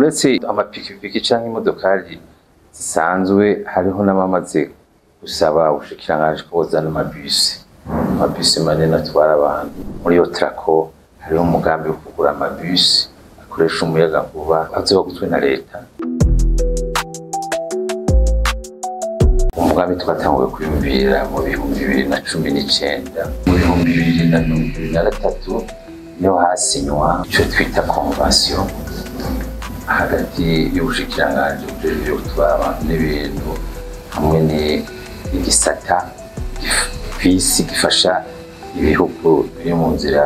Uretse amapikipiki canke imodokari zisanzwe, hariho n'abamaze gusaba ubushikiranganji ko bozana amabisi manini atwara abantu. Muri Otraco hariho umugambi wo kugura amabisi akoresha umuyagankuba azoba aguzwe na leta. Umugambi twatanguye kwiyumvira mu 2019, mu 2023 niho hasinywa ico twita convention hagati y'ubushikiranganji bujejwe gutwara abantu n'ibintu hamwe n'igisata kw'isi gifasha ibihugu biri mu nzira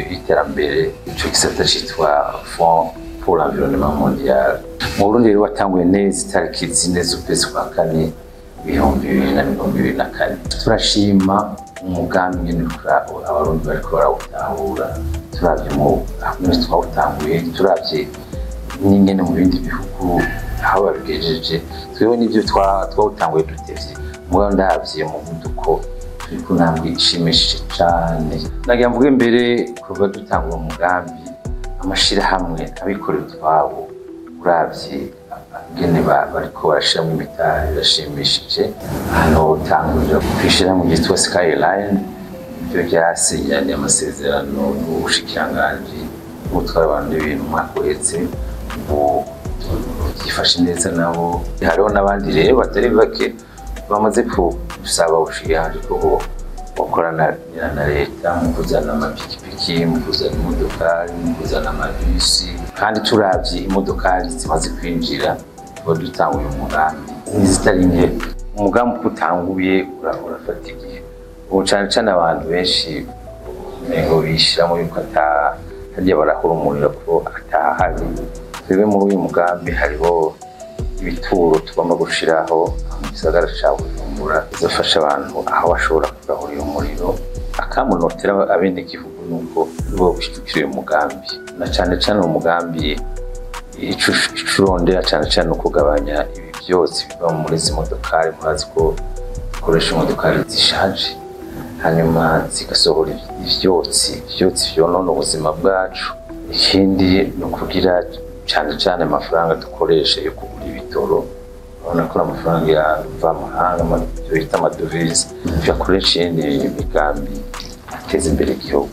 y'iterambere, ico gisata citwa Fond pour l'environnement mondial. Mu Burundi rero watanguye neza itariki 4 z'ukwezi kwa kane 2024. Turashima umugambi nyene abarundi bariko barawutahura. Turavye mu hamwe twawutanguye, turavye n'ingene mu bindi bihugu aho babigejeje, twebwe n'ivyo twawutanguye dutevye, mugabo ndavye umuvuduko turi ku ntambwe ishimishije cane. Nagira mvuge mbere, kuva dutangura umugambi, amashirahamwe abikorera utwabo, uravye ingene bariko barashiramwo imitahe birashimishije. Hano utangurira kw'ishirahamwe ryitwa Skyline, ivyo ryasinyanye amasezerano n'ubushikiranganji bwo gutwara abantu n'ibintu umwaka uheze, ubu byifashe neza nabo. Hariho n'abandi rero batari bake bamaze gusaba ubushikiranganji ko bokorana na leta mu kuzana amapikipiki, mu kuzana imodokari, mu kuzana amabisi. Kandi turavye imodokari zimaze kwinjira tuba dutanguye umugambi n'izitari nke. Umugambi uko utanguye urafata igihe. Ubu cane cane abantu benshi umengo bishiramo yuko harya barahura umuriro ko atahari. Twebwe muri uyu mugambi hariho ibituro tugomba gushiraho mu gisagara ca Bujumbura bizofasha abantu aho bashobora kurahurira umuriro. Akamunotera abenegihugu nuko bobishikira uyu mugambi, na cane cane umugambi ico urondera cane cane ukugabanya ibi vyose biva muri izi modokari. Murazi ko dukoresha imodokari zishaje, hanyuma zigasohora ivyotsi vyonona ubuzima bwacu. Ikindi ni ukugira cane cane amafaranga dukoresha yo kugura ibitoro, urabona ko amafaranga yamvamahanga, ivyo bita amadovize, tuyakoresha iyindi migambi ateza imbere igihugu.